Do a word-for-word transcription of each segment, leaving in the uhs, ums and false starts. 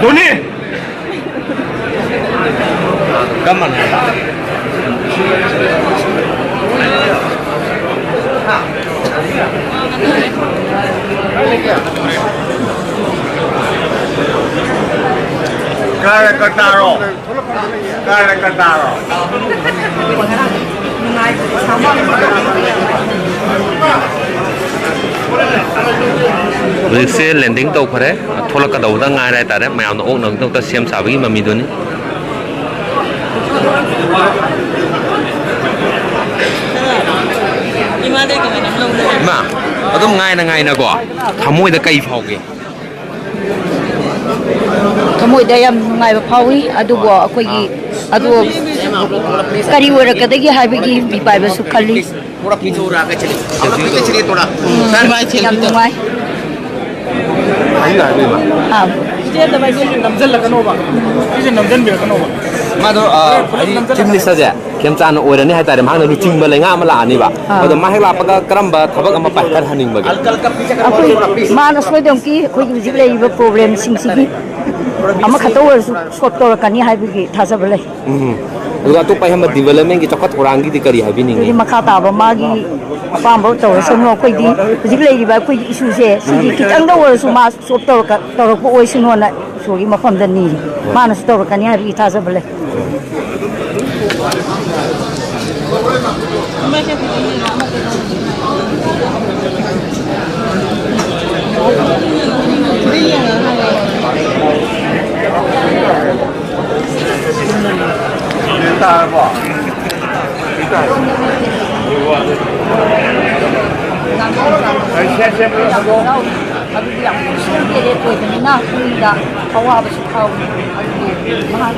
ꯙꯣꯅꯤ! ꯀꯃꯟ ꯍꯥꯏꯕ꯫ ꯀꯥꯔꯦ ꯀꯇꯥꯔꯣ? ꯀꯥꯔꯦ ꯀꯇꯥꯔꯣ? ꯍꯧꯖꯤꯛꯁꯦ ꯂꯦꯟꯗꯤꯡ ꯇꯧꯈ꯭ꯔꯦ꯫ ꯊꯣꯛꯂꯛꯀꯗꯧꯕꯗ ꯉꯥꯏꯔꯦ ꯍꯥꯏꯇꯥꯔꯦ꯫ ꯃꯌꯥꯝꯅ ꯑꯣꯛꯅꯕꯒꯤꯗꯃꯛꯇ ꯁꯦꯝ ꯁꯥꯕꯒꯤ ꯃꯃꯤꯗꯨꯅꯤ꯫ ꯏꯃꯥ, ꯑꯗꯨꯝ ꯉꯥꯏꯅ ꯉꯥꯏꯅꯀꯣ, ꯊꯃꯣꯏꯗ ꯀꯩ ꯐꯥꯎꯒꯦ? ꯊꯃꯣꯏꯗ ꯌꯥꯝ ꯅꯨꯡꯉꯥꯏꯕ ꯐꯥꯎꯏ, ꯑꯗꯨꯕꯨ ꯑꯩꯈꯣꯏꯒꯤ, ꯑꯗꯨ ꯀꯔꯤ ꯑꯣꯏꯔꯛꯀꯗꯒꯦ ꯍꯥꯏꯕꯒꯤ ꯃꯤꯄꯥꯏꯕꯁꯨ ꯈꯜꯂꯤ꯫ ꯌꯥꯝ ꯅꯨꯡꯉꯥꯏ꯫ ꯑꯥ꯫ ꯏꯆꯦ, ꯅꯝꯁꯤꯜꯂꯛꯀꯅꯣꯕ꯫ ꯁꯤꯁꯦ ꯅꯝꯁꯤꯟꯕꯤꯔꯛꯀꯅꯣꯕ꯫ ꯃꯥꯗꯣ, ꯑ, ꯍꯥꯏꯗꯤ ꯆꯤꯐ ꯃꯤꯅꯤꯁꯇꯔꯁꯦ ꯈꯦꯝꯆꯥꯟꯅ ꯑꯣꯏꯔꯅꯤ ꯍꯥꯏꯇꯥꯔꯦ꯫ ꯃꯍꯥꯛꯅ ꯂꯨꯆꯤꯡꯕ ꯂꯩꯉꯥꯛ ꯑꯃ ꯂꯥꯛꯑꯅꯤꯕ꯫ ꯑꯥ꯫ ꯑꯗꯣ ꯃꯥ ꯍꯦꯛ ꯂꯥꯛꯄꯒ ꯀꯔꯝꯕ ꯊꯕꯛ ꯑꯃ ꯄꯥꯏꯈꯠꯍꯟꯅꯤꯡꯕꯒꯦ? ꯑꯩꯈꯣꯏ, ꯃꯥꯅ ꯁꯣꯏꯗꯅꯃꯛꯀꯤ ꯑꯩꯈꯣꯏꯒꯤ ꯍꯧꯖꯤꯛ ꯂꯩꯔꯤꯕ ꯄ꯭ꯔꯣꯕ꯭ꯂꯦꯝꯁꯤꯡꯁꯤꯒꯤ ꯑꯃꯈꯛꯇ ꯑꯣꯏꯔꯁꯨ ꯁꯣꯜꯕ ꯇꯧꯔꯛꯀꯅꯤ ꯍꯥꯏꯕꯒꯤ ꯊꯥꯖꯕ ꯂꯩ꯫ ꯎꯝ꯫ ꯑꯗꯨꯒ ꯑꯇꯣꯞꯄ ꯑꯍꯦꯟꯕ ꯗꯤꯕꯦꯂꯞꯃꯦꯟꯒꯤ ꯆꯥꯎꯈꯠ ꯊꯧꯔꯥꯡꯒꯤꯗꯤ ꯀꯔꯤ ꯍꯥꯏꯕꯤꯅꯤꯡꯉꯤ? ꯑꯗꯨꯗꯤ ꯃꯈꯥ ꯇꯥꯕ ꯃꯥꯒꯤ ꯑꯄꯥꯝꯕ ꯇꯧꯔꯁꯅꯨ꯫ ꯑꯩꯈꯣꯏꯗꯤ ꯍꯧꯖꯤꯛ ꯂꯩꯔꯤꯕ ꯑꯩꯈꯣꯏꯒꯤ ꯏꯁꯨꯁꯦ ꯁꯤꯗꯤ ꯈꯤꯇꯪꯗ ꯑꯣꯏꯔꯁꯨ ꯃꯥ ꯁꯣꯜꯕ ꯇꯧꯔꯛꯀ-, ꯇꯧꯔꯛꯄ ꯑꯣꯏꯁꯅꯨꯅ ꯏꯁꯣꯔꯒꯤ ꯃꯐꯝꯗ ꯅꯤꯔꯤ꯫ ꯃꯥꯅꯁꯨ ꯇꯧꯔꯛꯀꯅꯤ ꯍꯥꯏꯕꯒꯤ ꯊꯥꯖꯕ ꯂꯩ꯫ ꯇꯥꯔꯕꯣ? ꯑꯗꯨꯗꯤ ꯌꯥꯝ ꯁꯣꯏꯗꯦ, ꯔꯦꯠ ꯑꯣꯏꯕꯅꯤꯅ ꯄꯨꯛꯅꯤꯡꯗ ꯑꯋꯥꯕꯁꯨ ꯐꯥꯎꯏ꯫ ꯑꯗꯨꯕꯨ ꯃꯍꯥꯛ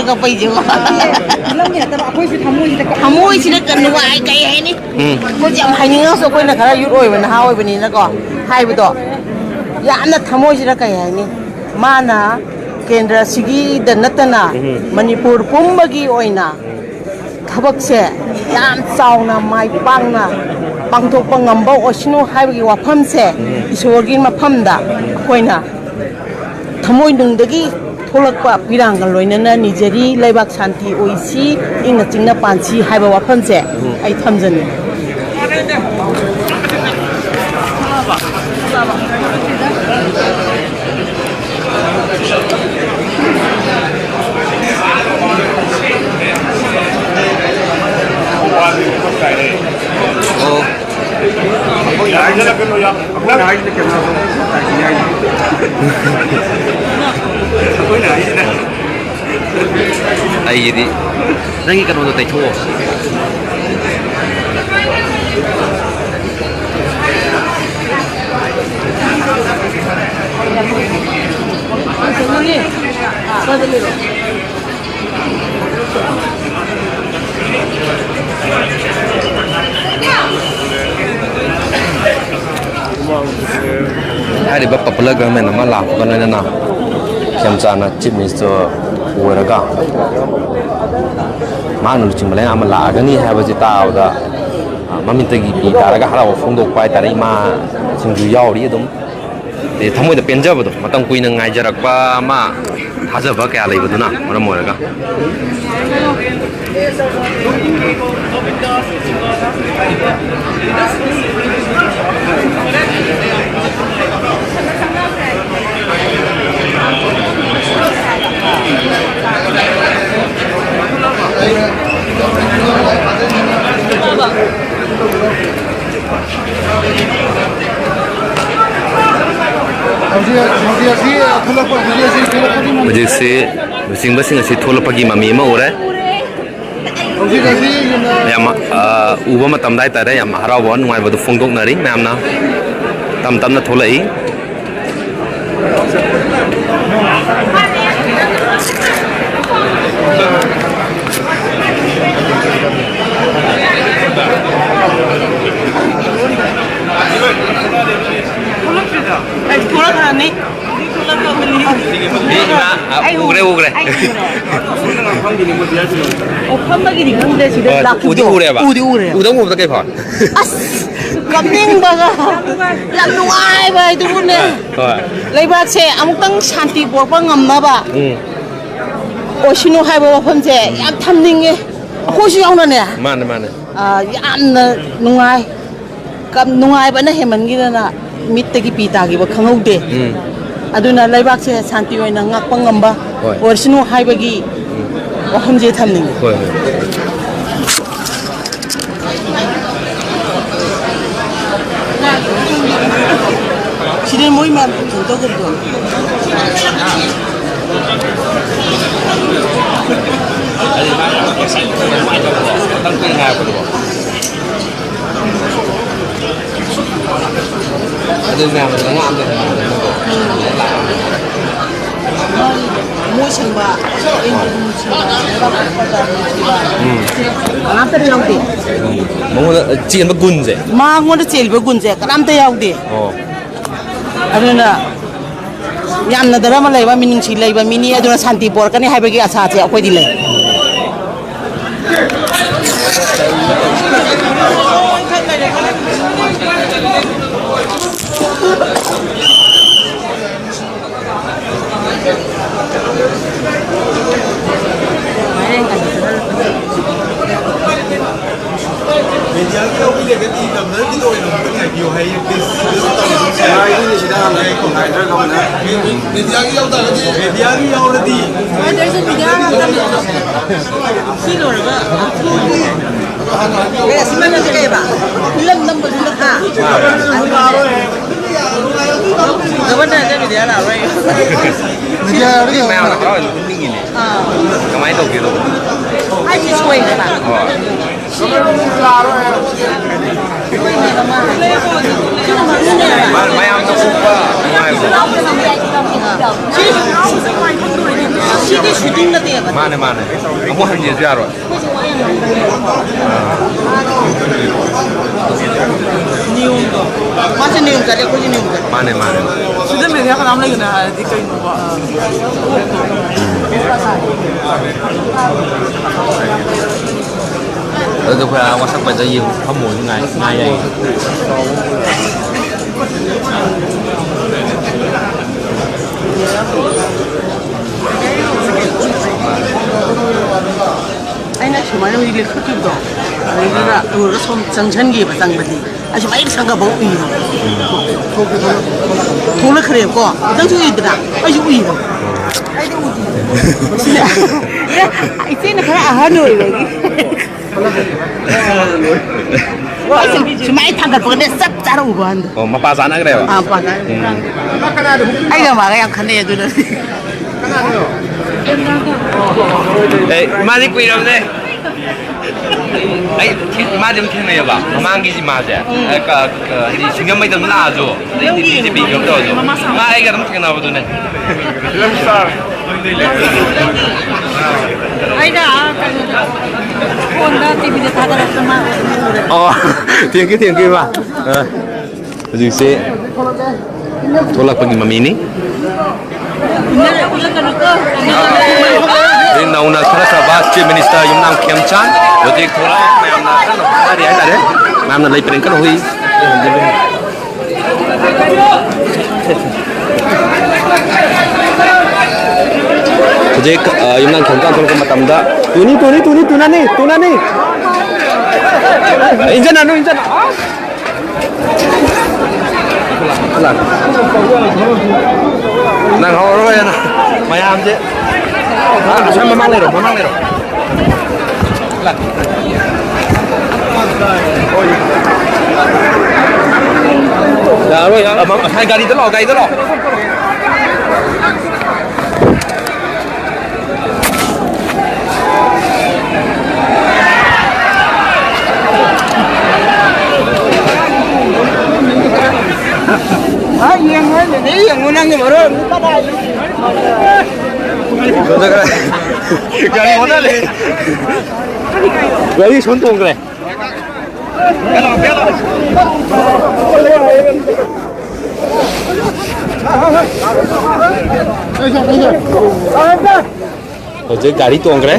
ꯀꯞꯄꯩꯁꯦꯀꯣ꯫ ꯐꯤꯂꯝꯒꯤ ꯅꯠꯇꯕ ꯑꯩꯈꯣꯏꯁꯨ ꯊꯃꯣꯏꯁꯤꯗ ꯀꯞ- ꯊꯃꯣꯏꯁꯤꯗ ꯀ-, ꯅꯨꯡꯉꯥꯏ, ꯀꯩ ꯍꯥꯏꯅꯤ? ꯎꯝ꯫ ꯑꯩꯈꯣꯏꯁꯦ ꯌꯥꯝ ꯍꯥꯏꯅꯤꯡꯉꯁꯨ ꯑꯩꯈꯣꯏꯅ ꯈꯔ ꯌꯨꯠ ꯑꯣꯏꯕ, ꯅꯍꯥ ꯑꯣꯏꯕꯅꯤꯅꯀꯣ, ꯍꯥꯏꯕꯗꯣ ꯌꯥꯝꯅ ꯊꯃꯣꯏꯁꯤꯗ, ꯀꯩ ꯍꯥꯏꯅꯤ, ꯃꯥꯅ ꯀꯦꯟꯗ꯭ꯔꯁꯤꯒꯤꯗ ꯅꯠꯇꯅ ꯎꯝ꯫ ꯃꯅꯤꯄꯨꯔ ꯄꯨꯝꯕꯒꯤ ꯑꯣꯏꯅ ꯊꯕꯛꯁꯦ ꯌꯥꯝ ꯆꯥꯎꯅ, ꯃꯥꯏ ꯄꯥꯛꯅ ꯄꯥꯡꯊꯣꯛꯄ ꯉꯝꯕ ꯑꯣꯏꯁꯅꯨ ꯍꯥꯏꯕꯒꯤ ꯋꯥꯐꯝꯁꯦ ꯎꯝ꯫ ꯏꯁꯣꯔꯒꯤ ꯃꯐꯝꯗ ꯑꯩꯈꯣꯏꯅ ꯊꯃꯣꯏꯅꯨꯡꯗꯒꯤ ꯊꯣꯛꯂꯛꯄ ꯄꯤꯔꯥꯡꯒ ꯂꯣꯏꯅꯅ ꯅꯤꯖꯔꯤ꯫ ꯂꯩꯕꯥꯛ ꯁꯥꯟꯇꯤ ꯑꯣꯏꯁꯤ, ꯏꯪꯅ ꯆꯤꯛꯅ ꯄꯥꯟꯁꯤ ꯍꯥꯏꯕ ꯋꯥꯐꯝꯁꯦ ꯎꯝ꯫ ꯑꯩ ꯊꯝꯖꯅꯤꯡꯉꯤ꯫ ꯑꯣ꯫ ꯑꯩꯈꯣꯏꯅ ꯍꯥꯏꯁꯤꯅ ꯀꯩꯅꯣ, ꯑꯩꯈꯣꯏꯅ ꯍꯥꯏꯁꯤꯅ꯫ ꯑꯩꯒꯤꯗꯤ ꯅꯪꯒꯤ ꯀꯩꯅꯣꯗꯣ ꯇꯩꯊꯣꯛꯑꯣ꯫ ꯍꯥꯏꯔꯤꯕ popular government ꯑꯃ ꯂꯥꯛꯄꯒ ꯂꯣꯏꯅꯅ ꯈꯦꯝꯆꯥꯅ Chief Minister ꯑꯣꯏꯔꯒ ꯃꯍꯥꯛꯅ ꯂꯨꯆꯤꯡꯕ ꯂꯩꯉꯥꯛ ꯑꯃ ꯂꯥꯛꯑꯒꯅꯤ ꯍꯥꯏꯕꯁꯤ ꯇꯥꯕꯗ, ꯑ, ꯃꯃꯤꯠꯇꯒꯤ ꯄꯤ ꯇꯥꯔꯒ ꯍꯔꯥꯎꯕ ꯐꯣꯡꯗꯣꯛꯄ ꯍꯥꯏꯇꯥꯔꯦ꯫ ꯏꯃꯥꯁꯤꯡꯁꯨ ꯌꯥꯎꯔꯤ ꯑꯗꯨꯝ꯫ ꯑꯗꯩ ꯊꯃꯣꯏꯗ ꯄꯦꯟꯖꯕꯗꯣ, ꯃꯇꯝ ꯀꯨꯏꯅ ꯉꯥꯏꯖꯔꯛꯄ ꯑꯃ, ꯊꯥꯖꯕ ꯀꯌꯥ ꯂꯩꯕꯗꯨꯅ ꯃꯔꯝ ꯑꯣꯏꯔꯒ꯫ ꯍꯧꯖꯤꯛ, ꯍꯧꯖꯤꯛ ꯑꯁꯤ ꯊꯣꯛꯂꯛꯄ, ꯍꯧꯖꯤꯛ ꯑꯁꯤ ꯊꯣꯛꯂꯛꯄꯒꯤ ꯃꯃꯤ꯫ ꯍꯧꯖꯤꯛꯁꯤ ꯂꯨꯆꯤꯡꯕꯁꯤꯡ ꯑꯁꯤ ꯊꯣꯛꯂꯛꯄꯒꯤ ꯃꯃꯤ ꯑꯃ ꯎꯔꯦ꯫ ꯍꯧꯖꯤꯛ ꯑꯁꯤ ꯌꯥꯝꯅ ꯌꯥꯝ, ꯑ, ꯎꯕ ꯃꯇꯝꯗ ꯍꯥꯏꯇꯥꯔꯦ, ꯌꯥꯝ ꯍꯔꯥꯎꯕ, ꯅꯨꯡꯉꯥꯏꯕꯗꯨ ꯐꯣꯡꯗꯣꯛꯅꯔꯤ ꯃꯌꯥꯝꯅ꯫ ꯇꯞ ꯇꯞꯅ ꯊꯣꯛꯂꯛꯏ꯫ ꯊꯣꯛꯂꯛꯈ꯭ꯔꯅꯤ꯫ ꯊꯣꯛꯂꯛꯈ꯭ꯔꯕꯅꯤ꯫ ꯃꯤ ꯏꯃꯥ, ꯑ, ꯑꯩ ꯎꯈ꯭ꯔꯦ, ꯎꯈ꯭ꯔꯦ꯫ ꯑꯩ ꯎꯈ꯭ꯔꯦ꯫ ꯑꯣ, ꯐꯝꯕꯒꯤꯗꯤ ꯎꯗꯦ, ꯁꯤꯗ ꯍꯣꯏ, ꯂꯥꯛꯈꯤꯕꯗꯣ꯫ ꯎꯗꯤ ꯎꯔꯦꯕ꯫ ꯎꯗꯤ ꯎꯔꯦ꯫ ꯎꯗꯪ ꯎꯕꯗ ꯀꯩ ꯐꯥꯎ? ꯑꯁ, ꯀꯞꯅꯤꯡꯕꯒ ꯌꯥꯝ ꯅꯨꯡꯉꯥꯏꯕ ꯍꯥꯏꯗꯨꯕꯨꯅꯦ꯫ ꯍꯣꯏ꯫ ꯂꯩꯕꯥꯛꯁꯦ ꯑꯃꯨꯛꯇꯪ ꯁꯥꯟꯇꯤ ꯄꯨꯔꯛꯄ ꯉꯝꯅꯕ ꯎꯝ꯫ ꯑꯣꯏꯁꯅꯨ ꯍꯥꯏꯕ ꯋꯥꯐꯝꯁꯦ ꯌꯥꯝ ꯊꯝꯅꯤꯡꯉꯦ꯫ ꯑꯩꯈꯣꯏꯁꯨ ꯌꯥꯎꯅꯅꯦ꯫ ꯃꯥꯅꯦ, ꯃꯥꯅꯦ꯫ ꯑ, ꯌꯥꯝꯅ ꯅꯨꯡꯉꯥꯏ꯫ ꯀꯞ-, ꯅꯨꯡꯉꯥꯏꯕꯅ ꯍꯦꯟꯃꯟꯈꯤꯗꯅ ꯃꯤꯠꯇꯒꯤ ꯄꯤ ꯇꯥꯈꯤꯕ ꯈꯪꯍꯧꯗꯦ꯫ ꯎꯝ꯫ ꯑꯗꯨꯅ ꯂꯩꯕꯥꯛꯁꯦ ꯁꯥꯟꯇꯤ ꯑꯣꯏꯅ ꯉꯥꯛꯄ ꯉꯝꯕ ꯍꯣꯏ꯫ ꯑꯣꯏꯔꯁꯅꯨ ꯍꯥꯏꯕꯒꯤ ꯎꯝ꯫ ꯋꯥꯐꯝꯁꯦ ꯊꯝꯅꯤꯡꯉꯤ꯫ ꯍꯣꯏ, ꯍꯣꯏ꯫ ꯁꯤꯗ ꯃꯣꯏ ꯃꯌꯥꯝ ꯀꯩꯅꯣ ꯇꯧꯈꯤꯕꯗꯣ꯫ ꯑꯗꯨ ꯃꯌꯥꯝꯅ ꯉꯥꯡꯕꯗꯣ꯫ ꯃꯣꯏ ꯁꯪꯕ, ꯑꯩ ꯁꯪꯕ, ꯂꯩꯕꯥꯛ ꯄꯣꯛꯄꯗ ꯅꯨꯡꯁꯤꯕ꯫ ꯎꯝ꯫ ꯀꯅꯥꯝꯇ ꯌꯥꯎꯗꯦ꯫ ꯎꯝ꯫ ꯃꯉꯣꯟꯗ ꯆꯦꯟꯕ ꯒꯨꯟꯁꯦ? ꯃꯉꯣꯟꯗ ꯆꯦꯜꯂꯤꯕ ꯒꯨꯟꯁꯦ ꯀꯅꯥꯝꯇ ꯌꯥꯎꯗꯦ꯫ ꯑꯣ꯫ ꯑꯗꯨꯅ ꯌꯥꯝꯅ ꯙꯔꯃ ꯂꯩꯕ, ꯃꯤꯅꯨꯡꯁꯤ ꯂꯩꯕ ꯃꯤꯅꯤ, ꯑꯗꯨꯅ ꯁꯥꯟꯇꯤ ꯄꯣꯔꯛꯀꯅꯤ ꯍꯥꯏꯕꯒꯤ ꯑꯁꯥꯁꯦ ꯑꯩꯈꯣꯏꯗꯤ ꯂꯩ꯫ ꯃꯦꯗꯤꯌꯥꯒꯤ ꯌꯥꯎꯕꯤꯔꯒꯗꯤ ꯇꯝꯅꯔꯒꯤꯗ ꯑꯣꯏꯅ ꯑꯃꯨꯛꯇ ꯉꯥꯏꯕꯤꯌꯨ ꯍꯥꯏꯌꯦ, ꯄ꯭ꯂꯤꯖ꯫ ꯃꯦꯗꯤꯌꯥꯒꯤ ꯌꯥꯎꯔꯗꯤ ꯃꯦꯗꯤꯌꯥꯒꯤ ꯌꯥꯎꯔꯗꯤ ꯃꯦꯗꯤꯌꯥꯒꯤ ꯌꯥꯎꯔꯗꯤ ꯃꯦꯗꯤꯌꯥꯒꯤ ꯌꯥꯎꯔꯗꯤ ꯁꯤ ꯂꯣꯏꯔꯒ ꯑꯦ, ꯑꯁꯤ ꯃꯅꯨꯡꯗ ꯀꯩꯕ? ꯐꯤꯂꯝ ꯅꯝꯕꯗꯨ ꯅꯠꯇ꯭ꯔꯥ? ꯒꯕꯔꯅꯔꯗ ꯃꯦꯗꯤꯌꯥ ꯂꯥꯛꯑꯔꯣꯏ꯫ ꯃꯦꯗꯤꯌꯥ ꯂꯥꯛꯑꯔꯣꯏ꯫ ꯃꯌꯥꯝꯅ ꯍꯔꯥꯎꯔꯤꯗꯣ ꯎꯠꯅꯤꯡꯉꯤꯅꯦ꯫ ꯑꯥ꯫ ꯀꯃꯥꯏꯅ ꯇꯧꯒꯦꯗꯣ? ꯑꯩꯗꯤ ꯁꯣꯏꯗꯅ꯫ ꯍꯣꯏ꯫ ꯃꯥ-, ꯃꯌꯥꯝꯗ ꯎꯠꯄ ꯅꯨꯡꯉꯥꯏꯕꯗꯣ꯫ ꯁꯤꯗꯤ ꯁꯨꯇꯤꯡ ꯅꯠꯇꯦꯕ꯫ ꯃꯥꯅꯦ, ꯃꯥꯅꯦ꯫ ꯑꯃꯨꯛ ꯍꯟꯒꯦꯁꯨ ꯌꯥꯔꯣꯏ꯫ ꯑꯥ꯫ ꯅꯤꯌꯣꯝꯗꯣ꯫ ꯃꯥꯁꯦ ꯅꯤꯌꯣꯝ ꯆꯠꯂꯦ, ꯑꯩꯈꯣꯏꯁꯨ ꯅꯤꯌꯣꯝ ꯆꯠꯂꯦ꯫ ꯃꯥꯅꯦ, ꯃꯥꯅꯦ꯫ ꯁꯤꯗ ꯃꯦꯗꯤꯌꯥ ꯀꯅꯥꯝ ꯂꯩꯒꯅꯣ ꯍꯥꯏꯔꯗꯤ ꯀꯩꯅꯣꯕ? ꯑꯗꯨꯗ ꯑꯩꯈꯣꯏ ꯑꯥ ꯋꯥꯁꯛꯄꯗ ꯌꯦꯡꯉꯨ, ꯐꯝꯃꯨ, ꯉꯥꯏ, ꯉꯥꯏ ꯌꯥꯏꯌꯦ꯫ ꯑꯩꯅ ꯁꯨꯃꯥꯏꯅ ꯍꯧꯖꯤꯛ ꯂꯦꯞꯊꯣꯛꯈꯤꯕꯗꯣ, ꯑꯗꯨꯗꯨꯅ ꯑꯥ꯫ ꯇꯧꯔꯒ ꯁꯣꯝ ꯆꯪꯁꯟꯒꯤꯕ, ꯆꯪꯕꯗꯤ꯫ ꯑꯩ ꯁꯨꯃꯥꯏꯅ ꯁꯪꯒꯕ ꯎꯏꯕ꯫ ꯊꯣꯛꯂꯛꯈ꯭ꯔꯦꯕꯀꯣ, ꯅꯪꯁꯨ ꯎꯏꯗꯅ? ꯑꯩꯁꯨ ꯎꯏꯕ꯫ ꯑꯩꯗꯤ ꯎꯗꯦ꯫ ꯁꯤꯅꯦ꯫ ꯏꯆꯦꯅ ꯈꯔ ꯑꯍꯟ ꯑꯣꯏꯕꯒꯤ꯫ ꯁꯨꯃꯥꯏꯅ ꯊꯥꯡꯒꯠꯄꯒꯅꯦ ꯆꯞ ꯆꯥꯅ ꯎꯕ ꯋꯥꯅꯤꯗ꯫ ꯑꯣ, ꯃꯄꯥ ꯆꯥꯅꯈ꯭ꯔꯦꯕ? ꯑꯥ, ꯃꯄꯥ ꯆꯥꯅꯈ꯭ꯔꯦ꯫ ꯎꯝ꯫ ꯑꯩꯒ ꯃꯥꯒ ꯌꯥꯝ ꯈꯟꯅꯩ ꯑꯗꯨꯅꯅꯦ꯫ ꯑꯦ, ꯃꯥꯗꯤ ꯀꯨꯏꯔꯕꯅꯦ꯫ ꯑꯩ ꯊꯦꯡ-, ꯃꯥꯗꯤ ꯑꯗꯨꯝ ꯊꯦꯡꯅꯩꯌꯦꯕ꯫ ꯃꯃꯥꯡꯒꯤ ꯏꯃꯥꯁꯦ꯫ ꯎꯝ꯫ ꯑ, ꯀ-, ꯀ-, ꯍꯥꯏꯗꯤ ꯁꯤꯡꯖꯃꯩꯗ ꯑꯗꯨꯝ ꯂꯥꯛꯑꯁꯨ꯫ ꯑꯗꯩ ꯅꯪꯒꯤ ꯗꯤꯄꯤ ꯀꯩꯅꯣ ꯇꯧꯔꯁꯨ꯫ ꯃꯃꯥ ꯁꯥꯕ꯫ ꯃꯥ ꯑꯩꯒ ꯑꯗꯨꯝ ꯊꯦꯡꯅꯕꯗꯨꯅꯦ꯫ ꯑꯩꯅ, ꯑꯥ, ꯀꯩꯅꯣꯗ, ꯐꯣꯟꯗ, ꯇꯤꯚꯤꯗ ꯊꯥꯒꯠꯂꯛꯄ ꯃꯥ ꯎꯔꯦ꯫ ꯑꯣ, thank you, thank you, ꯏꯃꯥ꯫ ꯑ, ꯍꯧꯖꯤꯛꯁꯦ ꯊꯣꯛꯂꯛꯄꯒꯤ ꯃꯃꯤꯅꯤ꯫ ꯏꯟꯅꯔ ꯎꯠꯂꯛꯀꯅꯨꯀꯣ꯫ ꯑꯗꯩ ꯅꯧꯅ ꯊꯣꯛꯂꯛꯈ꯭ꯔꯕ Chief Minister ꯌꯨꯝꯅꯥꯝ ꯈꯦꯝꯆꯥꯟ ꯍꯧꯖꯤꯛ ꯊꯣꯛꯂꯛꯑꯦ꯫ ꯃꯌꯥꯝꯅ ꯀꯟꯅ ꯍꯨꯔꯥꯟꯅꯔꯤ ꯍꯥꯏꯇꯥꯔꯦ꯫ ꯃꯌꯥꯝꯅ ꯂꯩ ꯄꯔꯦꯡ ꯀꯟꯅ ꯍꯨꯏ꯫ ꯍꯧꯖꯤꯛ, ꯑ, ꯌꯨꯝꯅꯥꯝ ꯈꯦꯝꯆꯥꯟ ꯊꯣꯛꯂꯛꯄ ꯃꯇꯝꯗ ꯇꯨꯅꯤ, ꯇꯨꯅꯤ, ꯇꯨꯅꯤ, ꯇꯨꯅꯅꯤ, ꯇꯨꯅꯅꯤ꯫ ꯏꯟꯖꯟꯅꯅꯨ, ꯏꯟꯖꯟꯅ-, ꯑꯁ! ꯅꯪ ꯍꯧꯔꯔꯣꯏꯅ ꯃꯌꯥꯝꯁꯦ꯫ ꯑꯁꯣꯝ ꯃꯃꯥꯡ ꯂꯩꯔꯣ, ꯃꯃꯥꯡ ꯂꯩꯔꯣ꯫ ꯌꯥꯔꯣꯏ, ꯌꯥꯔꯣꯏ꯫ ꯉꯁꯥꯏ ꯒꯥꯔꯤꯗ ꯂꯥꯛꯑꯣ, ꯒꯥꯔꯤꯗ ꯂꯥꯛꯑꯣ꯫ ꯍꯥꯏ, ꯌꯦꯡꯉꯣ, ꯅꯦꯅꯦ, ꯌꯦꯡꯉꯣ, ꯅꯪꯒꯤ ꯃꯔꯣꯟ꯫ ꯀꯗꯥꯏꯗ? ꯒꯥꯔꯤ ꯑꯣꯟꯅꯔꯦ꯫ ꯒꯥꯔꯤ ꯁꯣꯝ ꯇꯣꯡꯈ꯭ꯔꯦ꯫ ꯍꯧꯖꯤꯛ ꯒꯥꯔꯤ ꯇꯣꯡꯈ꯭ꯔꯦ꯫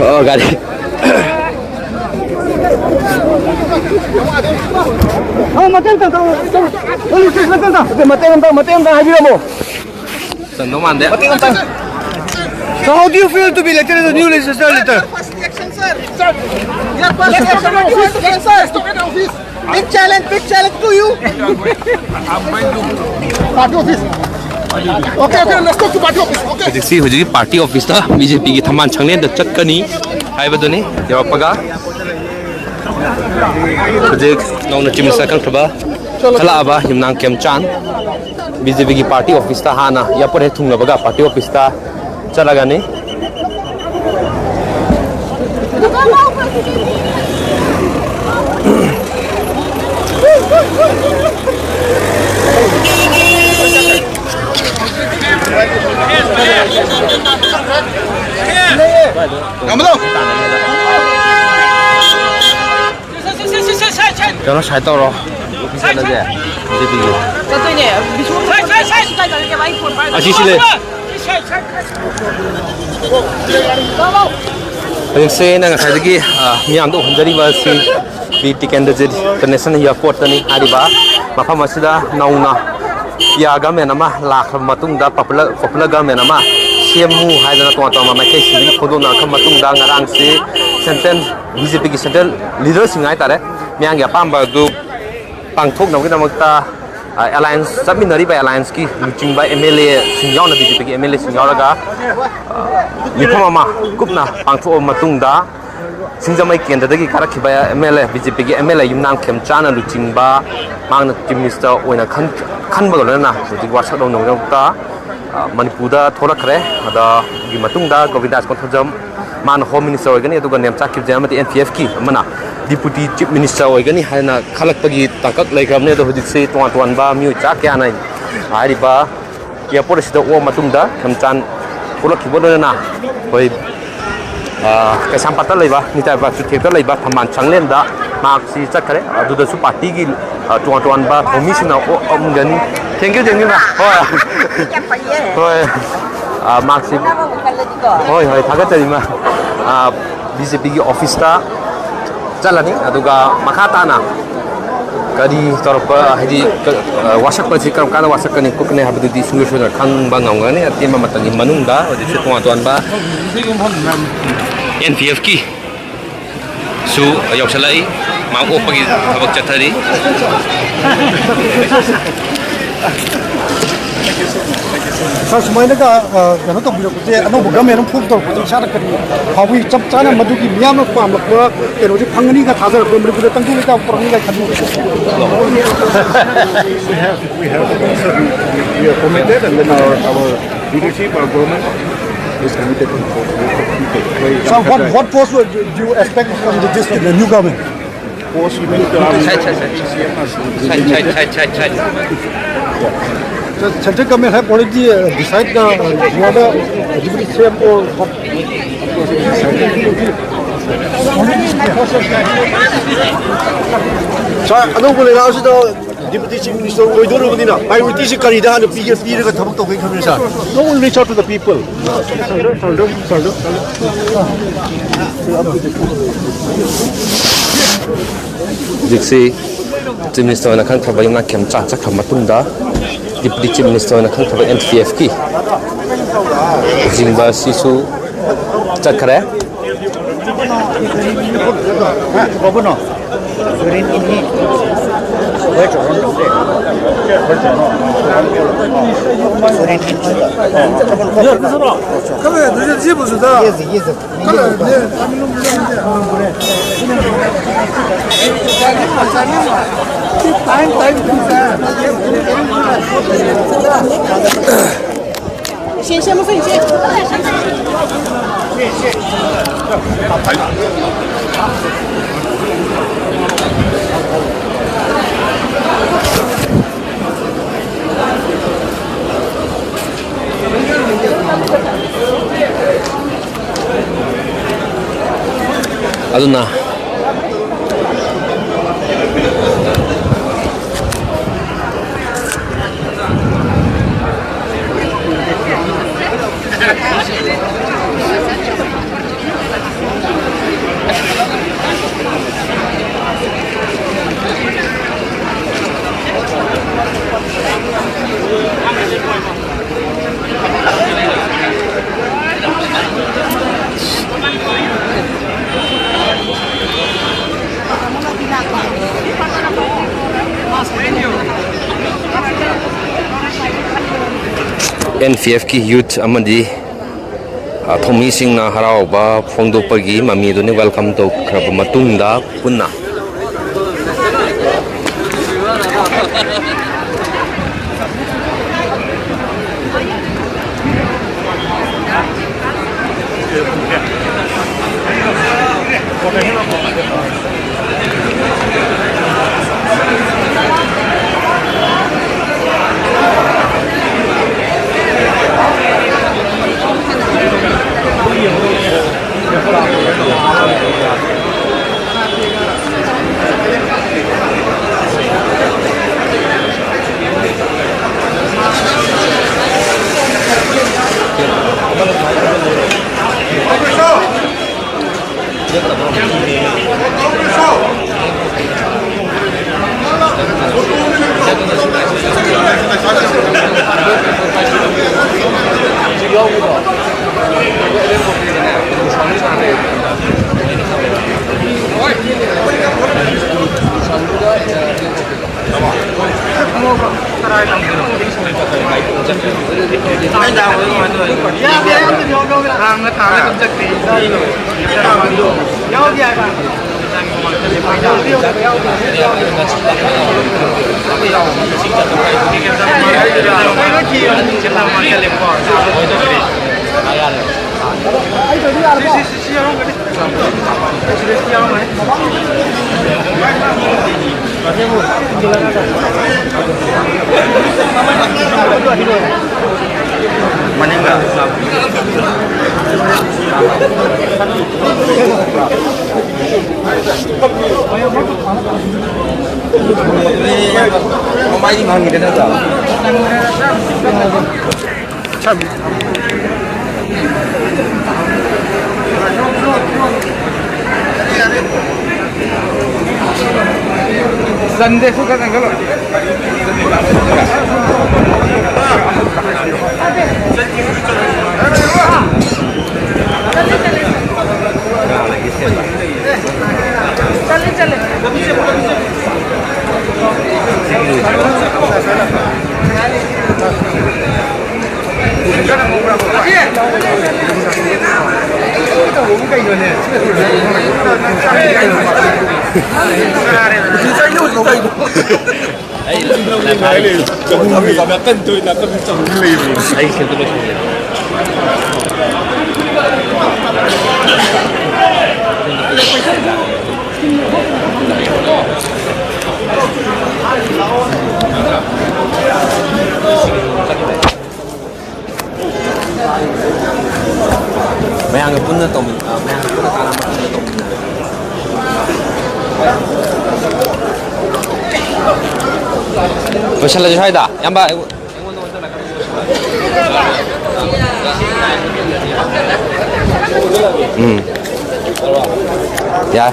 ꯑꯣ, ꯒꯥꯔꯤ꯫ ꯑ, ꯃꯇꯦꯡ ꯑꯝꯇ, ꯃꯇꯦꯡ ꯑꯝꯇ, ꯃꯇꯦꯡ ꯑꯝꯇ ꯍꯥꯏꯕꯤꯔꯝꯃꯣ꯫ ꯆꯟꯗꯧ ꯃꯥꯟꯗꯦ꯫ ꯃꯇꯦꯡ ꯑꯝꯇ꯫ So how do you feel to be elected as a new legislature leader? First reaction, sir. Sir, your first reaction, sir. Big challenge, big challenge to you. Party office. Okay, okay, let's talk to party office. Okay. ꯍꯧꯖꯤꯛꯁꯤ ꯍꯧꯖꯤꯛꯀꯤ party ꯑꯣꯐꯤꯁꯇ B J ꯄꯤꯒꯤ ꯊꯝꯕꯥꯜ ꯁꯪꯂꯦꯟꯗ ꯆꯠꯀꯅꯤ ꯍꯥꯏꯕꯗꯨꯅꯤ꯫ ꯌꯧꯔꯛꯄꯒ ꯍꯧꯖꯤꯛ ꯅꯧꯅ ꯆꯤꯐ ꯃꯤꯅꯤꯁꯇꯔ ꯈꯟꯈ꯭ꯔꯕ, ꯈꯜꯂꯛꯑꯕ ꯌꯨꯝꯅꯥꯝ ꯈꯦꯝꯆꯥꯟ ꯕꯤ ꯖꯦ ꯄꯤꯒꯤ ꯄꯥꯔꯇꯤ ꯑꯣꯐꯤꯁꯇ ꯍꯥꯟꯅ ꯏꯌꯥꯔꯄꯣꯔꯠ ꯍꯦꯛ ꯊꯨꯡꯂꯕꯒ ꯄꯥꯔꯇꯤ ꯑꯣꯐꯤꯁꯇ ꯆꯠꯂꯒꯅꯤ꯫ ꯀꯩꯅꯣ ꯁꯥꯏ ꯇꯧꯔꯣ꯫ ꯑꯣꯐꯤꯁ ꯆꯠꯂꯁꯦ꯫ ꯕꯤ ꯖꯦ ꯄꯤꯒꯤ꯫ ꯆꯠꯇꯣꯏꯅꯦ꯫ ꯕꯤꯁꯅꯨ ꯑꯁꯤꯁꯤ ꯂꯩ꯫ ꯍꯧꯖꯤꯛꯁꯦ ꯑꯩꯅ ꯉꯁꯥꯏꯗꯒꯤ, ꯑ, ꯃꯤꯌꯥꯝꯗ ꯎꯍꯟꯖꯔꯤꯕ ꯑꯁꯤ ꯕꯤ ꯇꯤꯀꯦꯟꯗ꯭ꯔꯖꯤꯠ ꯏꯟꯇꯔꯅꯦꯁꯅꯦꯜ ꯏꯌꯥꯔꯄꯣꯔꯠꯇꯅꯤ꯫ ꯍꯥꯏꯔꯤꯕ ꯃꯐꯝ ꯑꯁꯤꯗ ꯅꯧꯅ ꯄꯤ ꯑꯥꯔ ꯒꯚꯔꯟꯃꯦꯟ ꯑꯃ ꯂꯥꯛꯈ꯭ꯔꯕ ꯃꯇꯨꯡꯗ, ꯄꯣꯄꯨꯂꯔ, ꯄꯣꯄꯨꯂꯔ ꯒꯚꯔꯟꯃꯦꯟ ꯑꯃ ꯁꯦꯝꯃꯨ ꯍꯥꯏꯗꯅ ꯇꯣꯉꯥꯟ ꯇꯣꯉꯥꯟꯕ ꯃꯥꯏꯀꯩꯁꯤꯡꯗꯒꯤ ꯐꯣꯡꯗꯣꯛꯅꯔꯛꯈ꯭ꯔꯕ ꯃꯇꯨꯡꯗ, ꯉꯔꯥꯡꯁꯤ ꯁꯦꯟꯇ꯭ꯔꯦꯜ, ꯕꯤ ꯖꯦ ꯄꯤꯒꯤ ꯁꯦꯟꯇ꯭ꯔꯦꯜ ꯂꯤꯗꯔꯁꯤꯡ ꯍꯥꯏꯇꯥꯔꯦ, ꯃꯤꯌꯥꯝꯒꯤ ꯑꯄꯥꯝꯕ ꯑꯗꯨ ꯄꯥꯡꯊꯣꯛꯅꯕꯒꯤꯗꯃꯛꯇ, ꯑ, ꯑꯦꯂꯥꯏꯟꯁ ꯆꯠꯃꯤꯟꯅꯔꯤꯕ ꯑꯦꯂꯥꯏꯟꯁꯀꯤ ꯂꯨꯆꯤꯡꯕ ꯑꯦꯝ ꯑꯦꯜ ꯑꯦꯁꯤꯡ ꯌꯥꯎꯅ, ꯕꯤ ꯖꯦ ꯄꯤꯒꯤ ꯑꯦꯝ ꯑꯦꯜ ꯑꯦꯁꯤꯡ ꯌꯥꯎꯔꯒ, ꯑ, ꯃꯤꯐꯝ ꯑꯃ ꯀꯨꯞꯅ ꯄꯥꯡꯊꯣꯛꯑꯕ ꯃꯇꯨꯡꯗ, ꯁꯤꯡꯖꯃꯩ ꯀꯦꯟꯗ꯭ꯔꯗꯒꯤ ꯀꯥꯔꯛꯈꯤꯕ M L A, B J ꯄꯤꯒꯤ ꯑꯦꯝ ꯑꯦꯜ ꯑꯦ ꯌꯨꯝꯅꯥꯝ ꯈꯦꯝꯆꯥꯟꯅ ꯂꯨꯆꯤꯡꯕ, ꯃꯍꯥꯛꯅ ꯆꯤꯐ ꯃꯤꯅꯤꯁꯇꯔ ꯑꯣꯏꯅ ꯈꯟ-, ꯈꯟꯕꯒ ꯂꯣꯏꯅꯅ ꯍꯧꯖꯤꯛ ꯋꯥꯁꯛ ꯂꯧꯅꯕꯒꯤꯗꯃꯛꯇ, ꯑ, ꯃꯅꯤꯄꯨꯔꯗ ꯊꯣꯛꯂꯛꯈ꯭ꯔꯦ꯫ ꯑꯗꯨꯒꯤ ꯃꯇꯨꯡꯗ ꯒꯣꯕꯤꯟꯗꯥꯁ ꯀꯣꯟꯊꯧꯖꯝ ꯃꯥꯅ Home Minister ꯑꯣꯏꯒꯅꯤ, ꯑꯗꯨꯒ ꯅꯦꯝꯆꯥ ꯀꯤꯞꯖꯦ ꯑꯃꯗꯤ N P F ꯀꯤ ꯑꯃꯅ Deputy Chief Minister ꯑꯣꯏꯒꯅꯤ ꯍꯥꯏꯅ ꯈꯜꯂꯛꯄꯒꯤ ꯇꯥꯡꯀꯛ ꯂꯩꯈ꯭ꯔꯕꯅꯤ꯫ ꯑꯗꯣ ꯍꯧꯖꯤꯛꯁꯤ ꯇꯣꯉꯥꯟ ꯇꯣꯉꯥꯟꯕ ꯃꯤꯑꯣꯏ ꯆꯥ ꯀꯌꯥꯅ ꯍꯥꯏꯔꯤꯕ airport ꯑꯁꯤꯗ ꯑꯣꯛꯑ ꯃꯇꯨꯡꯗ ꯈꯦꯝꯆꯥꯟ ꯊꯣꯛꯂꯛꯈꯤꯕ ꯂꯣꯏꯅꯅ ꯑꯩꯈꯣꯏ, ꯑ, ꯀꯩꯁꯥꯝꯄꯥꯠꯇ ꯂꯩꯕ, ꯅꯤꯡꯊꯧꯖꯥꯛ ꯆꯨꯊꯦꯛꯇ ꯂꯩꯕ ꯊꯝꯕꯥꯜ ꯁꯪꯂꯦꯟꯗ ꯃꯍꯥꯛꯁꯤ ꯆꯠꯈ꯭ꯔꯦ꯫ ꯑꯗꯨꯗꯁꯨ party ꯒꯤ, ꯑ, ꯇꯣꯉꯥꯟ ꯇꯣꯉꯥꯟꯕ ꯊꯧꯃꯤꯁꯤꯡꯅ ꯑꯣꯛꯑꯝꯒꯅꯤ꯫ Thank you, thank you, ma'am. ꯍꯣꯏ꯫ ꯌꯥꯝ ꯐꯩꯌꯦ꯫ ꯍꯣꯏ꯫ ꯑ, ꯃꯍꯥꯛꯁꯤ ꯍꯣꯠꯅꯕꯕꯨ ꯀꯜꯂꯗꯤꯀꯣ꯫ ꯍꯣꯏ, ꯍꯣꯏ, ꯊꯥꯒꯠꯆꯔꯤ, ma'am꯫ ꯑ, B J P ꯒꯤ office ꯇ ꯆꯠꯂꯅꯤ꯫ ꯑꯗꯨꯒ ꯃꯈꯥ ꯇꯥꯅ ꯀꯔꯤ ꯇꯧꯔꯛꯄ, ꯍꯥꯏꯗꯤ, ꯀ-, ꯑ, ꯋꯥꯁꯛꯄꯁꯤ ꯀꯔꯝ ꯀꯥꯟꯗ ꯋꯥꯁꯛꯀꯅꯤ ꯈꯣꯠꯀꯅꯤ ꯍꯥꯏꯕꯗꯨꯗꯤ ꯁꯨꯡꯁꯣꯏ ꯁꯣꯏꯗꯅ ꯈꯪꯕ ꯉꯝꯒꯅꯤ꯫ ꯑꯇꯦꯟꯕ ꯃꯇꯝꯒꯤ ꯃꯅꯨꯡꯗ ꯍꯧꯖꯤꯛꯁꯦ ꯇꯣꯉꯥꯟ ꯇꯣꯉꯥꯟꯕ N P F ꯀꯤ ꯁꯨ ꯌꯧꯁꯤꯜꯂꯛꯏ꯫ ꯃꯥ ꯑꯣꯛꯄꯒꯤ ꯊꯕꯛ ꯆꯠꯊꯔꯤ꯫ ꯁꯥꯔ, ꯁꯨꯃꯥꯏꯅꯒ, ꯑ, ꯀꯩꯅꯣ ꯇꯧꯕꯤꯔꯛꯄꯁꯦ, ꯑꯅꯧꯕ government ꯑꯃ form ꯇꯧꯔꯛꯄꯁꯦ ꯏꯁꯥꯗ ꯀꯔꯤ ꯐꯥꯎꯏ? ꯆꯞ ꯆꯥꯅ ꯃꯗꯨꯒꯤ ꯃꯤꯌꯥꯝꯅ ꯄꯥꯝꯂꯛꯄ ꯀꯩꯅꯣꯁꯦ ꯐꯪꯒꯅꯤꯒ ꯊꯥꯖꯔꯛꯄ꯭ꯔꯥ? ꯃꯅꯤꯄꯨꯔꯗ ꯇꯪꯗꯨ ꯂꯩꯇꯥ ꯄꯨꯔꯛꯅꯤꯒꯥꯏ ꯈꯟꯕꯤꯕ꯭ꯔꯥ? We have, we have, we are committed, and then our, our leadership, our government is committed to, to, to, to play. So what, what post would you expect from the, this, the new government? Post will be the, um, Side, side, side. Side, side, side, side, side. So central government have already, uh, decided the, uh, you are the deputy C M or what? Sir, ꯑꯅꯧꯕ ꯂꯩꯉꯥꯛ ꯑꯁꯤꯗ Deputy Chief Minister ꯑꯣꯏꯗꯣꯔꯕꯅꯤꯅ priority ꯁꯤ ꯀꯔꯤꯗ ꯍꯥꯟꯅ ꯄꯤꯒꯦ, ꯄꯤꯔꯒ ꯊꯕꯛ ꯇꯧꯒꯦ ꯈꯟꯕꯤꯔꯦ, sir? No one reach out to the people. ꯍꯧꯖꯤꯛꯁꯤ Chief Minister ꯑꯣꯏꯅ ꯈꯟꯈ꯭ꯔꯕ ꯏꯃꯥ ꯈꯦꯝꯆꯥꯟ ꯆꯠꯈ꯭ꯔ ꯃꯇꯨꯡꯗ Deputy Chief Minister ꯑꯣꯏꯅ ꯈꯟꯈ꯭ꯔꯕ N P F ꯀꯤ ꯂꯨꯆꯤꯡꯕ ꯑꯁꯤꯁꯨ ꯆꯠꯈ꯭ꯔꯦ꯫ 先先不分先。ꯑꯗꯨꯅ ꯑꯦꯟ ꯄꯤ ꯑꯦꯐꯀꯤ ꯌꯨꯠ ꯑꯃꯗꯤ, ꯑ, ꯊꯧꯃꯤꯁꯤꯡꯅ ꯍꯔꯥꯎꯕ ꯐꯣꯡꯗꯣꯛꯄꯒꯤ ꯃꯃꯤ ꯑꯗꯨꯅꯤ ꯋꯦꯜꯀꯝ ꯇꯧꯈ꯭ꯔꯕ ꯃꯇꯨꯡꯗ ꯄꯨꯟꯅ Sunday ꯁꯨ ꯈꯔ ꯆꯪꯁꯜꯂꯣ꯫ ꯑꯩ ꯁꯦꯝꯗꯣꯛ ꯂꯣꯏꯁꯤꯟꯒꯦ꯫ ꯃꯌꯥꯝꯒ ꯄꯨꯟꯅ ꯇꯧꯃꯤꯟ-, ꯑ, ꯃꯌꯥꯝꯒ ꯄꯨꯟꯅ ꯇꯥꯟꯅꯕ ꯃꯇꯝꯗ ꯇꯧꯃꯤꯟꯅꯔꯦ꯫ ꯂꯣꯏꯁꯤꯜꯂꯁꯤ ꯁ꯭ꯋꯥꯏꯗ, ꯏꯌꯥꯝꯕ꯫ ꯎꯝ꯫ ꯌꯥꯏ꯫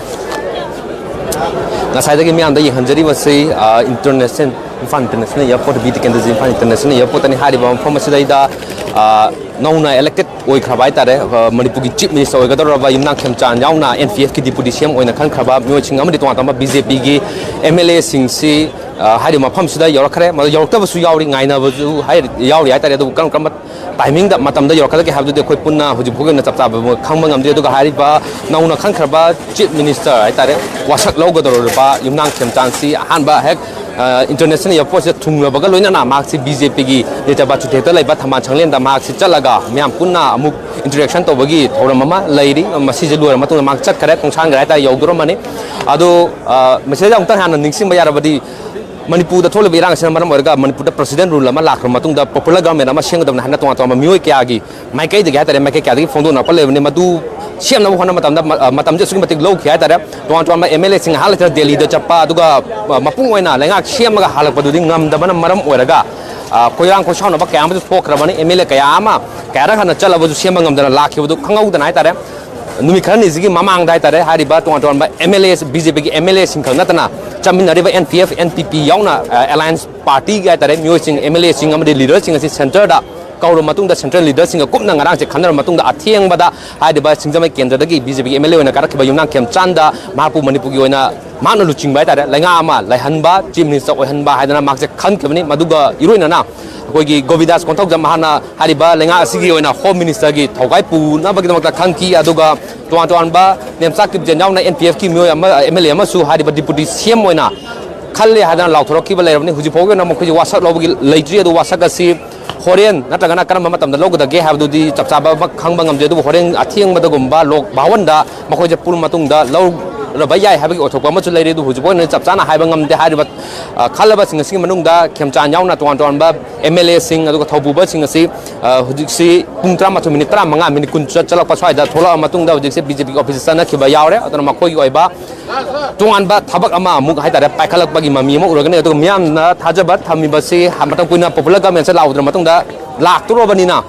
ꯉꯁꯥꯏꯗꯒꯤ ꯃꯌꯥꯝꯗ ꯌꯦꯡꯍꯟꯖꯔꯤꯕꯁꯤ, ꯑ, international, Imphal International Airport, B Tikendrajit Imphal International Airportꯇꯅꯤ꯫ ꯍꯥꯏꯔꯤꯕ ꯃꯐꯝ ꯑꯁꯤꯗꯩꯗ, ꯑ, ꯅꯧꯅ elected ꯑꯣꯏꯈ꯭ꯔꯕ ꯍꯥꯏꯇꯥꯔꯦ, ꯑ, ꯃꯅꯤꯄꯨꯔꯒꯤ ꯆꯤꯐ ꯃꯤꯅꯤꯁꯇꯔ ꯑꯣꯏꯒꯗꯧꯔꯕ ꯌꯨꯝꯅꯥꯝ ꯈꯦꯝꯆꯥꯟ ꯌꯥꯎꯅ ꯑꯦꯟ ꯄꯤ ꯑꯦꯐꯀꯤ ꯗꯤꯄꯨꯇꯤ ꯁꯤ ꯑꯦꯝ ꯑꯣꯏꯅ ꯈꯟꯈ꯭ꯔꯕ ꯃꯤꯑꯣꯏꯁꯤꯡ ꯑꯃꯗꯤ ꯇꯣꯉꯥꯟ ꯇꯣꯉꯥꯟꯕ ꯕꯤ ꯖꯦ ꯄꯤꯒꯤ ꯑꯦꯝ ꯑꯦꯜ ꯑꯦꯁꯤꯡꯁꯤ, ꯑ, ꯍꯥꯏꯔꯤꯕ ꯃꯐꯝꯁꯤꯗ ꯌꯧꯔꯛꯈ꯭ꯔꯦ꯫ ꯃꯗꯨ ꯌꯧꯔꯛꯇꯕꯁꯨ ꯌꯥꯎꯔꯤ, ꯉꯥꯏꯅꯕꯁꯨ ꯍꯥꯏ-, ꯌꯥꯎꯔꯤ ꯍꯥꯏꯇꯥꯔꯦ꯫ ꯑꯗꯨꯕꯨ ꯀꯔꯝ ꯀꯔꯝꯕ ꯇꯥꯏꯃꯤꯡꯗ, ꯃꯇꯝꯗ ꯌꯧꯔꯛꯀꯗꯒꯦ ꯍꯥꯏꯕꯗꯨꯗꯤ ꯑꯩꯈꯣꯏ ꯄꯨꯟꯅ ꯍꯧꯖꯤꯛ ꯐꯥꯎꯒꯤ ꯑꯣꯏꯅ ꯆꯞ ꯆꯥꯕ ꯈꯪꯕ ꯉꯝꯗ꯭ꯔꯤ꯫ ꯑꯗꯨꯒ ꯍꯥꯏꯔꯤꯕ ꯅꯧꯅ ꯈꯟꯈ꯭ꯔꯕ ꯆꯤꯐ ꯃꯤꯅꯤꯁꯇꯔ ꯍꯥꯏꯇꯥꯔꯦ, ꯋꯥꯁꯛ ꯂꯧꯒꯗꯧꯔꯤꯕ ꯌꯨꯝꯅꯥꯝ ꯈꯦꯝꯆꯥꯟꯁꯤ ꯑꯍꯥꯟꯕ ꯍꯦꯛ, ꯑ, ꯏꯟꯇꯔꯅꯦꯁꯅꯦꯜ ꯑꯦꯌꯔꯄꯣꯔꯠꯁꯤꯗ ꯊꯨꯡꯂꯕꯒ ꯂꯣꯏꯅꯅ ꯃꯍꯥꯛꯁꯤ ꯕꯤ ꯖꯦ ꯄꯤꯒꯤ ꯅꯦꯇ꯭ꯔꯄꯥꯠ ꯆꯨꯊꯦꯛꯇ ꯂꯩꯕ ꯊꯝꯕꯥꯜ ꯁꯪꯂꯦꯟꯗ ꯃꯍꯥꯛꯁꯤ ꯆꯠꯂꯒ ꯃꯌꯥꯝ ꯄꯨꯟꯅ ꯑꯃꯨꯛ ꯏꯟꯇꯔꯦꯛꯁꯟ ꯇꯧꯕꯒꯤ ꯊꯧꯔꯝ ꯑꯃ ꯂꯩꯔꯤ꯫ ꯃꯁꯤꯁꯦ ꯂꯣꯏꯔ ꯃꯇꯨꯡꯗ ꯃꯍꯥꯛ ꯆꯠꯈ꯭ꯔꯦ, ꯈꯣꯡꯁꯥꯟꯈ꯭ꯔꯦ ꯍꯥꯏꯇꯥꯔꯦ, ꯌꯧꯗꯣꯔꯝꯃꯅꯤ꯫ ꯑꯗꯣ, ꯑ, ꯃꯁꯤꯗ ꯑꯃꯨꯛꯇꯪ ꯍꯥꯟꯅ ꯅꯤꯡꯁꯤꯡꯕ ꯌꯥꯔꯕꯗꯤ, ꯃꯅꯤꯄꯨꯔꯗ ꯊꯣꯛꯂꯤꯕ ꯏꯔꯥꯡ ꯑꯁꯤꯅ ꯃꯔꯝ ꯑꯣꯏꯔꯒ ꯃꯅꯤꯄꯨꯔꯗ ꯄ꯭ꯔꯁꯤꯗꯦꯟ ꯔꯨꯜ ꯑꯃ ꯂꯥꯛꯈ꯭ꯔꯕ ꯃꯇꯨꯡꯗ ꯄꯣꯄꯨꯂꯔ ꯒꯚꯔꯟꯃꯦꯟ ꯑꯃ ꯁꯦꯝꯒꯗꯕꯅꯤ ꯍꯥꯏꯅ ꯇꯣꯉꯥꯟ ꯇꯣꯉꯥꯟꯕ ꯃꯤꯑꯣꯏ ꯀꯌꯥꯒꯤ ꯃꯥꯏꯀꯩꯗꯒꯤ ꯍꯥꯏꯇꯥꯔꯦ, ꯃꯥꯏꯀꯩ ꯀꯌꯥꯗꯒꯤ ꯐꯣꯡꯗꯣꯛꯅꯔꯛꯄ ꯂꯩꯕꯅꯤ꯫ ꯃꯗꯨ ꯁꯦꯝꯅꯕ ꯍꯣꯠꯅꯕ ꯃꯇꯝꯗ ꯃ-, ꯑ, ꯃꯇꯝꯁꯦ ꯑꯁꯨꯛꯀꯤ ꯃꯇꯤꯛ ꯂꯧꯈꯤ ꯍꯥꯏꯇꯥꯔꯦ꯫ ꯇꯣꯉꯥꯟ ꯇꯣꯉꯥꯟꯕ ꯑꯦꯝ ꯑꯦꯜ ꯑꯦꯁꯤꯡ ꯑꯍꯥꯟ ꯂꯩꯇꯅ ꯗꯦꯜꯂꯤꯗ ꯆꯠꯄ, ꯑꯗꯨꯒ, ꯑ, ꯃꯄꯨꯡ ꯑꯣꯏꯅ ꯂꯩꯉꯥꯛ ꯁꯦꯝꯃꯒ ꯍꯜꯂꯛꯄꯗꯨꯗꯤ ꯉꯝꯗꯕꯅ ꯃꯔꯝ ꯑꯣꯏꯔꯒ, ꯑ, ꯈꯣꯏꯔꯥꯡ ꯈꯣꯏꯁꯥꯎꯅꯕ ꯀꯌꯥ ꯑꯃꯁꯨ ꯊꯣꯛꯈ꯭ꯔꯕꯅꯤ꯫ ꯑꯦꯝ ꯑꯦꯜ ꯑꯦ ꯀꯌꯥ ꯑꯃ ꯀꯌꯥꯔꯛ ꯍꯟꯅ ꯆꯠꯂꯕꯁꯨ ꯁꯦꯝꯕ ꯉꯝꯗꯅ ꯂꯥꯛꯈꯤꯕꯗꯨ ꯈꯪꯍꯧꯗꯅ ꯍꯥꯏꯇꯥꯔꯦ, ꯅꯨꯃꯤꯠ ꯈꯔꯅꯤꯁꯤꯒꯤ ꯃꯃꯥꯡꯗ ꯍꯥꯏꯇꯥꯔꯦ, ꯍꯥꯏꯔꯤꯕ ꯇꯣꯉꯥꯟ ꯇꯣꯉꯥꯟꯕ M L A, B J ꯄꯤꯒꯤ ꯑꯦꯝ ꯑꯦꯜ ꯑꯦꯁꯤꯡ ꯈꯛ ꯅꯠꯇꯅ ꯆꯠꯃꯤꯟꯅꯔꯤꯕ N P F, N P P ꯌꯥꯎꯅ, ꯑ, ꯑꯦꯂꯥꯏꯟꯁ ꯄꯥꯔꯇꯤꯒꯤ ꯍꯥꯏꯇꯥꯔꯦ, ꯃꯤꯑꯣꯏꯁꯤꯡ, ꯑꯦꯝ ꯑꯦꯜ ꯑꯦꯁꯤꯡ ꯑꯃꯗꯤ ꯂꯤꯗꯔꯁꯤꯡ ꯑꯁꯤ ꯁꯦꯟꯇꯔꯗ ꯀꯧꯔꯕ ꯃꯇꯨꯡꯗ, ꯁꯦꯟꯇ꯭ꯔꯦꯜ ꯂꯤꯗꯔꯁꯤꯡꯒ ꯀꯨꯞꯅ ꯉꯔꯥꯡꯁꯦ ꯈꯟꯅꯔꯕ ꯃꯇꯨꯡꯗ, ꯑꯊꯦꯡꯕꯗ ꯍꯥꯏꯔꯤꯕ ꯁꯤꯡꯖꯃꯩ ꯀꯦꯟꯗ꯭ꯔꯗꯒꯤ ꯕꯤ ꯖꯦ ꯄꯤꯒꯤ ꯑꯦꯝ ꯑꯦꯜ ꯑꯦ ꯑꯣꯏꯅ ꯀꯥꯔꯛꯈꯤꯕ ꯌꯨꯝꯅꯥꯝ ꯈꯦꯝꯆꯥꯟꯗ ꯃꯍꯥꯛꯄꯨ ꯃꯅꯤꯄꯨꯔꯒꯤ ꯑꯣꯏꯅ ꯃꯍꯥꯛꯅ ꯂꯨꯆꯤꯡꯕ ꯍꯥꯏꯇꯥꯔꯦ, ꯂꯩꯉꯥꯛ ꯑꯃ ꯂꯩꯍꯟꯕ, ꯆꯤꯐ ꯃꯤꯅꯤꯁꯇꯔ ꯑꯣꯏꯍꯟꯕ ꯍꯥꯏꯗꯅ ꯃꯍꯥꯛꯁꯦ ꯈꯟꯈꯤꯕꯅꯤ꯫ ꯃꯗꯨꯒ ꯏꯔꯣꯏꯅꯅ ꯑꯩꯈꯣꯏꯒꯤ ꯒꯣꯕꯤꯟꯗꯥꯁ ꯀꯣꯟꯊꯧꯖꯝ ꯃꯍꯥꯛꯅ ꯍꯥꯏꯔꯤꯕ ꯂꯩꯉꯥꯛ ꯑꯁꯤꯒꯤ ꯑꯣꯏꯅ ꯍꯣꯝ ꯃꯤꯅꯤꯁꯇꯔꯒꯤ ꯊꯧꯒꯥꯏ ꯄꯨꯅꯕꯒꯤꯗꯃꯛꯇ ꯈꯟꯈꯤ꯫ ꯑꯗꯨꯒ ꯇꯣꯉꯥꯟ ꯇꯣꯉꯥꯟꯕ ꯅꯦꯝꯆꯥ ꯀꯤꯞꯖꯦꯟ ꯌꯥꯎꯅ ꯑꯦꯟ ꯄꯤ ꯑꯦꯐꯀꯤ ꯃꯤꯑꯣꯏ ꯑꯃ, ꯑꯦꯝ ꯑꯦꯜ ꯑꯦ ꯑꯃꯁꯨ ꯍꯥꯏꯔꯤꯕ ꯗꯤꯄꯨꯇꯤ ꯁꯤ ꯑꯦꯝ ꯑꯣꯏꯅ ꯈꯜꯂꯦ ꯍꯥꯏꯗꯅ ꯂꯥꯎꯊꯣꯔꯛꯈꯤꯕ ꯂꯩꯔꯕꯅꯤ꯫ ꯍꯧꯖꯤꯛ ꯐꯥꯎꯒꯤ ꯑꯣꯏꯅ ꯃꯈꯣꯏꯁꯦ ꯋꯥꯁꯛ ꯂꯧꯕꯒꯤ ꯂꯩꯇ꯭ꯔꯤ꯫ ꯑꯗꯨ ꯋꯥꯁꯛ ꯑꯁꯤ ꯍꯣꯔꯦꯟ ꯅꯠꯇ꯭ꯔꯒꯅ ꯀꯔꯝꯕ ꯃꯇꯝꯗ ꯂꯧꯒꯗꯒꯦ ꯍꯥꯏꯕꯗꯨꯗꯤ ꯆꯞ ꯆꯥꯕ ꯑꯃ ꯈꯪꯕ ꯉꯝꯗꯦ꯫ ꯑꯗꯨꯕꯨ ꯍꯣꯔꯦꯟ ꯑꯊꯦꯡꯕꯗꯒꯨꯝꯕ ꯂꯣꯛ ꯚꯋꯟꯗ ꯃꯈꯣꯏꯁꯦ ꯄꯨꯜꯂ ꯃꯇꯨꯡꯗ ꯂꯧꯔꯕ ꯌꯥꯏ ꯍꯥꯏꯕꯒꯤ ꯑꯣꯏꯊꯣꯛꯄ ꯑꯃꯁꯨ ꯂꯩꯔꯤ꯫ ꯑꯗꯨꯕꯨ ꯍꯧꯖꯤꯛ ꯑꯣꯏꯅ ꯆꯞ ꯆꯥꯅ ꯍꯥꯏꯕ ꯉꯝꯗꯦ꯫ ꯍꯥꯏꯔꯤꯕ, ꯑ, ꯈꯜꯂꯕꯁꯤꯡ ꯑꯁꯤꯒꯤ ꯃꯅꯨꯡꯗ ꯈꯦꯝꯆꯥꯟ ꯌꯥꯎꯅ ꯇꯣꯉꯥꯟ ꯇꯣꯉꯥꯟꯕ ꯑꯦꯝ ꯑꯦꯜ ꯑꯦꯁꯤꯡ ꯑꯗꯨꯒ ꯊꯧꯄꯨꯕꯁꯤꯡ ꯑꯁꯤ, ꯑ, ꯍꯧꯖꯤꯛꯁꯤ ꯄꯨꯡ ꯇꯔꯥꯃꯥꯊꯣꯏ ꯃꯤꯅꯤꯠ ꯇꯔꯥꯃꯉꯥ, ꯃꯤꯅꯤꯠ ꯀꯨꯟ ꯆꯠ-, ꯆꯠꯂꯛꯄ ꯁ꯭ꯋꯥꯏꯗ ꯊꯣꯛꯂꯛꯑ ꯃꯇꯨꯡꯗ ꯍꯧꯖꯤꯛꯁꯦ ꯕꯤ ꯖꯦ ꯄꯤꯒꯤ ꯑꯣꯐꯤꯁꯇ ꯆꯠꯅꯈꯤꯕ ꯌꯥꯎꯔꯦ꯫ ꯑꯗꯨꯅ ꯃꯈꯣꯏꯒꯤ ꯑꯣꯏꯕ ꯇꯣꯉꯥꯟꯕ ꯊꯕꯛ ꯑꯃ ꯑꯃꯨꯛ ꯍꯥꯏꯇꯥꯔꯦ, ꯄꯥꯏꯈꯠꯂꯛꯄꯒꯤ ꯃꯃꯤ ꯑꯃ ꯎꯔꯒꯅꯤ꯫ ꯑꯗꯨꯒ ꯃꯤꯌꯥꯝꯅ ꯊꯥꯖꯕ ꯊꯝꯃꯤꯕꯁꯤ ꯃꯇꯝ ꯀꯨꯏꯅ ꯄꯣꯄꯨꯂꯔ ꯒꯚꯔꯟꯃꯦꯟꯁꯦ ꯂꯥꯛꯎꯗ꯭ꯔ ꯃꯇꯨꯡꯗ ꯂꯥꯛꯇꯣꯔꯕꯅꯤꯅ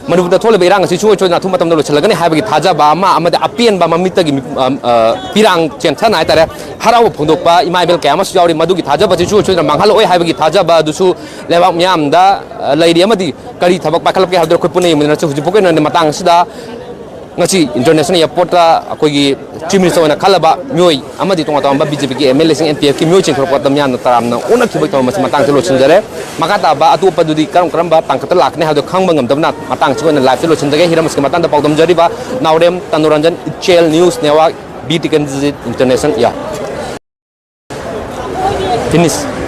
ꯃꯅꯤꯄꯨꯔꯗ ꯊꯣꯛꯂꯤꯕ ꯏꯔꯥꯡ ꯑꯁꯤ ꯁꯨꯡꯁꯣꯏ ꯁꯣꯏꯗꯅ ꯑꯊꯨꯕ ꯃꯇꯝꯗ ꯂꯣꯏꯁꯤꯜꯂꯒꯅꯤ ꯍꯥꯏꯕꯒꯤ ꯊꯥꯖꯕ ꯑꯃ, ꯑꯃꯗꯤ ꯑꯄꯦꯟꯕ ꯃꯃꯤꯠꯇꯒꯤ ꯃꯤ-, ꯑ, ꯑ, ꯄꯤꯔꯥꯡ ꯆꯦꯟꯊꯅ ꯍꯥꯏꯇꯥꯔꯦ, ꯍꯔꯥꯎꯕ ꯐꯣꯡꯗꯣꯛꯄ ꯏꯃꯥ ꯏꯕꯦꯜ ꯀꯌꯥ ꯑꯃꯁꯨ ꯌꯥꯎꯔꯤ꯫ ꯃꯗꯨꯒꯤ ꯊꯥꯖꯕ ꯑꯁꯤ ꯁꯨꯡꯁꯣꯏ ꯁꯣꯏꯗꯅ ꯃꯥꯡꯍꯜꯂꯛꯑꯣꯏ ꯍꯥꯏꯕꯒꯤ ꯊꯥꯖꯕ ꯑꯗꯨꯁꯨ ꯂꯩꯕꯥꯛ ꯃꯤꯌꯥꯝꯗ, ꯑ, ꯂꯩꯔꯤ꯫ ꯑꯃꯗꯤ ꯀꯔꯤ ꯊꯕꯛ ꯄꯥꯏꯈꯠꯂꯛꯀꯦ ꯍꯥꯏꯕꯗꯨ ꯑꯩꯈꯣꯏ ꯄꯨꯟꯅ ꯌꯦꯡꯃꯤꯟꯅꯔꯁꯤ꯫ ꯍꯧꯖꯤꯛ ꯐꯥꯎꯒꯤ ꯑꯣꯏꯅ ꯃꯇꯥꯡ ꯑꯁꯤꯗ ꯉꯁꯤ International Airport ꯇ ꯑꯩꯈꯣꯏꯒꯤ Chief Minister ꯑꯣꯏꯅ ꯈꯜꯂꯕ ꯃꯤꯑꯣꯏ ꯑꯃꯗꯤ ꯇꯣꯉꯥꯟ ꯇꯣꯉꯥꯟꯕ B J P ꯒꯤ M L A ꯁꯤꯡ, N P F ꯀꯤ ꯃꯤꯑꯣꯏꯁꯤꯡ ꯊꯣꯛꯂꯛꯄꯗ ꯃꯤꯌꯥꯝꯅ ꯇꯔꯥꯝꯅ ꯑꯣꯛꯅꯈꯤꯕꯒꯤ ꯊꯧꯔꯝ ꯑꯁꯤ ꯃꯇꯥꯡꯁꯤꯗ ꯂꯣꯏꯁꯤꯟꯖꯔꯦ꯫ ꯃꯈꯥ ꯇꯥꯕ ꯑꯇꯣꯞꯄꯗꯨꯗꯤ ꯀꯔꯝ ꯀꯔꯝꯕ ꯇꯥꯡꯀꯛꯇ ꯂꯥꯛꯀꯅꯤ ꯍꯥꯏꯕꯗꯨ ꯈꯪꯕ ꯉꯝꯗꯕꯅ ꯃꯇꯥꯡꯁꯤꯒꯤ ꯑꯣꯏꯅ live ꯁꯤ ꯂꯣꯏꯁꯤꯟꯖꯒꯦ꯫ ꯍꯤꯔꯝ ꯑꯁꯤꯒꯤ ꯃꯇꯥꯡꯗ ꯄꯥꯎꯗꯝꯖꯔꯤꯕ ꯅꯥꯎꯔꯦꯝ ꯇꯅꯨꯔꯟꯖꯟ, Ichel News Network, B T K Digital International, yeah. Finish.